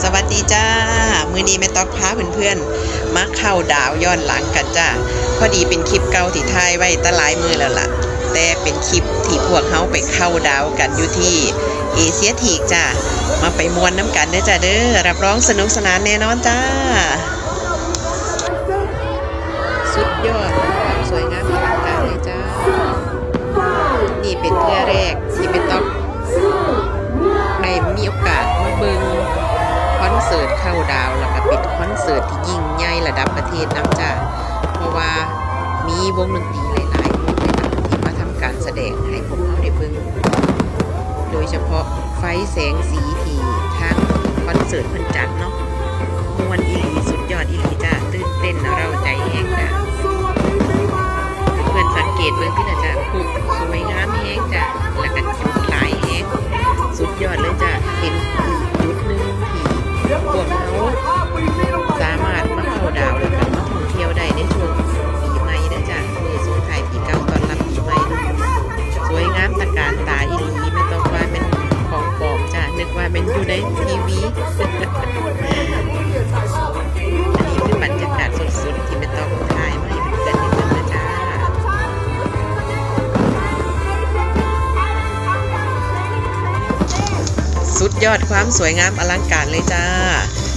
ສະຫວັດດີຈ້າ ມື້ນີ້ແມ່ຕອກພາເພື່ອນໆມາເຂົ້າດາວຍ້ອນຫຼັງກັນຈ້າ. ພໍດີເປັນຄລິບເກົ່າທີ່ຖ່າຍໄວ້ແຕ່ຫຼາຍມື້ແລ້ວລະ ແຕ່ເປັນຄລິບທີ່ພວກເຮົາໄປເຂົ້າດາວກັນຢູ່ທີ່ເອເຊຍທີກຈ້າ. ມາໄປມ່ວນນຳກັນເດີຈ້າເດີ ຮັບຮອງສະໜຸກສະໜານແນ່ນອນຈ້າ. ສຸດຍອດຄວາມສວຍງາມອະລັງການເລີຍຈ້າ. ນີ້ເປັນເທື່ອແລກທີ່ແມ່ຕອກໄດ້ມີໂອກາດມາເບິ່ງຄອນເສີດເຂົ້າດາວ ແລ້ວກະເປັນຄອນເສີດທີ່ຍິ່ງໃຫຍ່ລະດັບປະເທດນຳຈ້າ. ເພາະວ່າມີວົງດົນຕີຫຼາຍໆວົງເລີຍນະ ທີ່ມາທຳການສະແດງໃຫ້ພວກເຮົາໄດ້ເບິ່ງ ໂດຍສະເພາະ ໄຟແສງສີທີ່ທາງຄອນເສີດເພິ່ນຈັດເນາະ ມ່ວນອີ່ຫຼີ ສຸດຍອດອີ່ຫຼີຈ້າ. ຕື່ນເຕັ້ນເຮົາໃຈແຮງຈ້າ. ເພື່ອນສັງເກດເບິ່ງຕິລະຈ້າ ຜູ້ສວຍງາມແຮງຈ້າ ແລ້ວກະຈຸດຫຼາຍແຮງ ສຸດຍອດເລີຍຈ້າ. ເປັນອີກຈຸດໜຶ່ງທີ່ພວກເຮົາສາມາດມາເຂົ້າດາວ ແລ້ວກະມາທ່ອງທ່ຽວໄດ້ໃນຊ່ວງປີໃໝ່ເດີຈ້າ ມື້ສົ່ງທ້າຍ ເກົ່າຕ້ອນຮັບປີໃໝ່ ສວຍງາມຕະການຕາອີ່ຫຼີ. ແມ່ຕອກວ່າແມ່ນຂອງປອມຈ້າ ນຶກວ່າແມ່ນຢູ່ໃນທີວີ. ອັນນີ້ຄືບັນຍາກາດສົດໆທີ່ແມ່ຕອກຖ່າຍມາໃຫ້ເພື່ອນໆໄດ້ເບິ່ງນະຈ້າ. ສຸດຍອດຄວາມສວຍງາມອະລັງການເລີຍຈ້າ.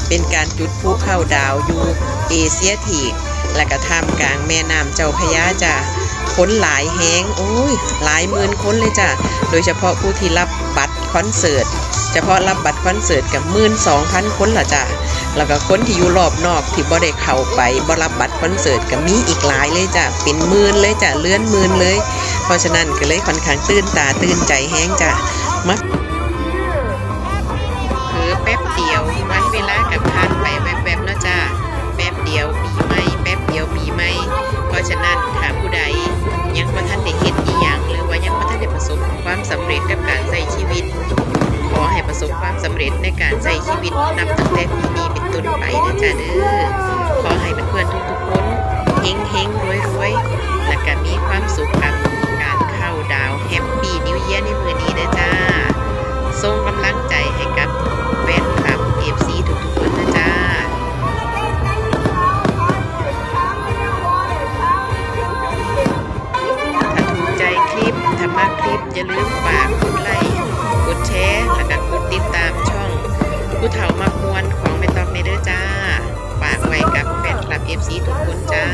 ເປັນການຈຸດພລຸເຂົ້າດາວຢູ່ເອເຊຍທີກ ແລະກະທ່າມກາງແມ່ນ້ຳເຈົ້າພະຍາຈ້າ. ຄົນຫຼາຍແຮງ ໂອ້ຍ ຫຼາຍໝື່ນຄົນເລີຍຈ້າ. ໂດຍສະເພາະຜູ້ທີ່ລັບບັດຄອນເສີດ ສະເພາະລັບບັດຄອນເສີດກະໝື່ນສອງພັນຄົນລະຈ້າ. ແລ້ວກະຄົນທີ່ຢູ່ລອບນອກທີ່ບໍ່ໄດ້ເຂົ້າໄປ ບໍ່ລັບບັດຄອນເສີດກະມີອີກຫຼາຍເລີຍຈ້າ ເປັນໝື່ນເລີຍຈ້າ ເລື່ອນໝື່ນເລີຍ. ເພາະສະນັ້ນກະເລີຍຂ້ອນຂ້າງຕື່ນຕາຕື່ນໃຈແຮງຈ້າ. ມາ ເຜີແປັບດຽວ ວັນເວລາກະຜ່ານໄປແວັບໆເນາະຈ້າ. ແປັບດຽວປີໃໝ່ ແປັບດຽວປີໃໝ່. ເພາະສະນັ້ນ ຖ້າຜູ້ໃດຍັງບໍ່ທັນໄດ້ເຮັດອີ່ຫຍັງ ຫຼືວ່າຍັງບໍ່ທັນໄດ້ປະສົບຄວາມສຳເລັດກັບການໃຊ້ຊີວິດ, ຂໍໃຫ້ປະສົບຄວາມສຳເລັດໃນການໃຊ້ຊີວິດ ນັບຕັ້ງແຕ່ປີນີ້ເປັນຕົ້ນໄປເດີຈ້າເດີ. ຂໍໃຫ້ເພື່ອນໆທຸກໆຄົນເຮັງໆລວຍໆ ແລະກະມີຄວາມສຸກກັບການເຂົ້າດາວ Happy New Year ໃນມື້ນີ້ເດີຈ້າ. ສົ່ງກຳລັງໃຈໃຫ້ກັບແຟນຄລັບ ເອັຟຊີ ທຸກໆຄົນເດີຈ້າ. ຖ້າຖືກໃຈຄລິບ ຖ້າມັກຄລິບ ຢ່າລືມຝາກກົດໄລ ກົດແຊ ແລະກະກົດຕິດຕາມຊ່ອງຜູ້ເຖົ້າມັກມ່ວນຂອງແມ່ຕອກແດ່ເດີຈ້າ. ຝາກໄວ້ກັບແຟນຄລັບ ເອັຟຊີ ທຸກຄົນຈ້າ.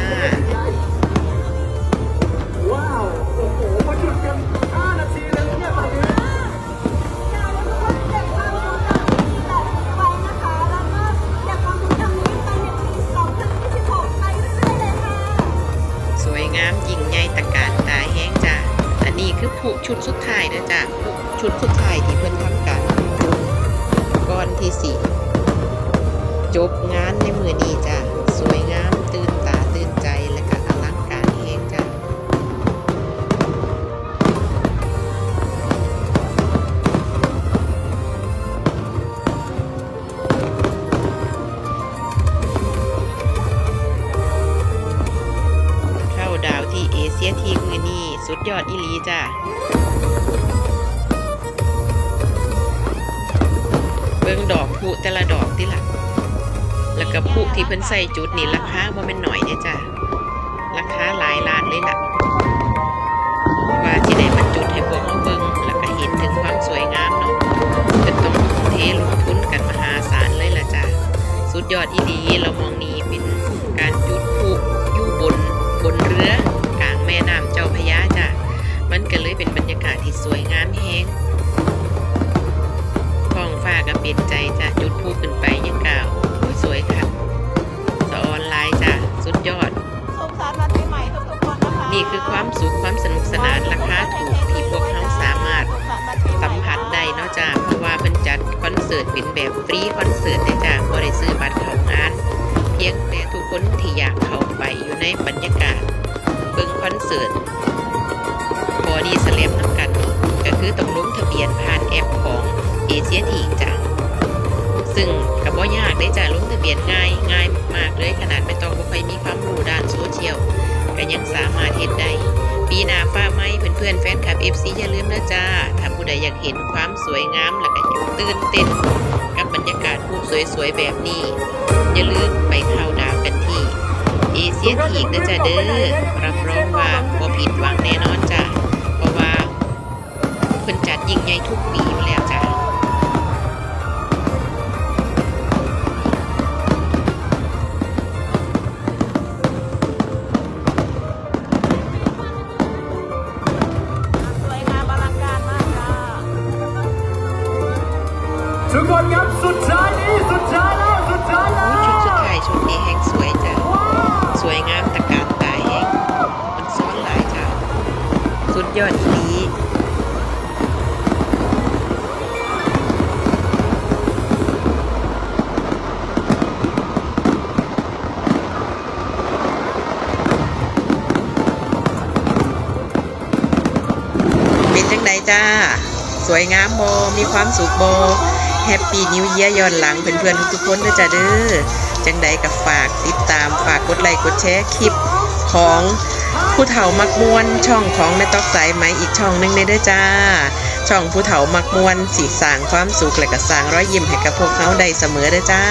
ສວຍງາມຍິ່ງໃຫຍ່ຕະການຕາແຮງຈ້າ. ອັນນີ້ຄືຜຸຊຸດສຸດທ້າຍເດີຈ້າ ຜຸຊຸດສຸດທ້າຍທີ່ເພິ່ນທຳການປຸງປຸງ ກ່ອນທີ່ຊິຈົບງານໃນມື້ນີ້ຈ້າ. ສວຍງາມຕື່ນຕາຕື່ນໃຈ ແລະກະອະລັງການແຮງຈ້າ. ເຂົ້າດາວທີ່ເອເຊຍທີກມື້ນີ້ ສຸດຍອດອີ່ຫຼີຈ້າ. ເບິ່ງດອກຜຸແຕ່ລະດອກຕິລະ ແລ້ວກະຜຸທີ່ເພິ່ນໃສ່ຈຸດນີ້ ລາຄາບໍ່ແມ່ນໜ້ອຍເດ້ຈ້າ. ລາຄາຫຼາຍລ້ານເລີຍລະ ກວ່າຊິໄດ້ມາຈຸດໃຫ້ພວກເຮົາເບິ່ງ ແລ້ວກະເຫັນເຖິງຄວາມສວຍງາມເນາະ. ເພິ່ນຕ້ອງທຸ່ມເທລົງທຶນກັນມະຫາສານເລີຍລະຈ້າ. ສຸດຍອດອີ່ຫຼີ ລະໝ່ອງນີ້ເປັນການຈຸດຜຸຢູ່ບົນ ບົນເຮືອກາງແມ່ນ້ຳເຈົ້າພະຍາຈ້າ. ມັນກະເລີຍເປັນບັນຍາກາດທີ່ສວຍງາມແຮງ ທ້ອງຟ້າກະເປັນໃຈຈ້າ. ຈຸດຜຸຂຶ້ນໄປຍັງກະ ໂອ້ຍ ສວຍຄັກ ສະອອນຫຼາຍຈ້າ ສຸດຍອດ. ສຸກສັນວັນປີໃໝ່ທຸກໆຄົນນະຄະ. ນີ້ຄືຄວາມສຸກ ຄວາມສະໜຸກສະໜານ ລາຄາຖືກທີ່ພວກເຮົາສາມາດສຳຜັດໄດ້ເນາະຈ້າ ເພາະວ່າເພິ່ນຈັດຄອນເສີດເປັນແບບຟຣີຄອນເສີດເດ້ຈ້າ ບໍ່ໄດ້ຊື້ບັດເຂົ້າງານ. ພຽງແຕ່ທຸກຄົນທີ່ຢາກເຂົ້າໄປຢູ່ໃນບັນຍາກາດເບິ່ງຄອນເສີດ Body Slam ນຳກັນ ກະຄືຕ້ອງລົງທະບຽນຜ່ານແອັບຂອງເອເຊຍທີກຈ້າ ຊຶ່ງກະບໍ່ຍາກເດ້ຈ້າ ລົງທະບຽນງ່າຍ ງ່າຍມາກໆເລີຍ. ຂະໜາດແມ່ຕອງບໍ່ຄ່ອຍມີຄວາມຮູ້ດ້ານໂຊຊຽວ ກະຍັງສາມາດເຮັດໄດ້. ປີໜ້າຟ້າໃໝ່ ເພື່ອນໆແຟນຄລັບ ເອັຟຊີ ຢ່າລືມເດີຈ້າ ຖ້າຜູ້ໃດຢາກເຫັນຄວາມສວຍງາມ ແລະກະຕື່ນເຕັ້ນກັບບັນຍາກາດຜຸ ສວຍໆແບບນີ້ ຢ່າລືມໄປເຂົ້າດາວກັນທີ່ເອເຊຍອີກເດີຈ້າເດີ. ຮັບຮອງວ່າບໍ່ຜິດຫວັງແນ່ນອນຈ້າ ເພາະວ່າເພິ່ນຈັດຍິ່ງໃຫຍ່ທຸກປີຢູ່ແລ້ວຈ້າ. ສວຍງາມອະລັງການມາກຈ້າ. ທຸກຄົນຄັບ ສຸດທ້າຍນີ້ ສຸດທ້າຍແລ້ວ ສຸດທ້າຍແລ້ວ. ໂອ້ຍ ຊຸດສຸດທ້າຍ ຊຸດນີ້ແຮງສວຍຈ້າ. ວ້າວ ສວຍງາມຕະການຕາແຮງ ມັນຊ້ອນຫຼາຍຈ້າ ສຸດຍອດອີ່ຫຼີ. ເປັນຈັ່ງໃດຈ້າ? ສວຍງາມບໍ່? ມີຄວາມສຸກບໍ່? Happy New Year ຍ້ອນຫຼັງເພື່ອນໆທຸກໆຄົນເດີຈ້າເດີ. ຈັ່ງໃດກໍຝາກຕິດຕາມ ຝາກກົດໄລ້ກົດແຊຄລິບຂອງຜູ້ເຖົ້າມັກມ່ວນ ຊ່ອງຂອງແມ່ຕອກສາຍໄໝອີກຊ່ອງໜຶ່ງແດ່ເດີຈ້າ. ຊ່ອງຜູ້ເຖົ້າມັກມ່ວນ ຊິສ້າງຄວາມສຸກ ແລະ ກໍສ້າງຮອຍຍິ້ມໃຫ້ກັບພວກເຮົາໄດ້ສະເໝີເດີຈ້າ.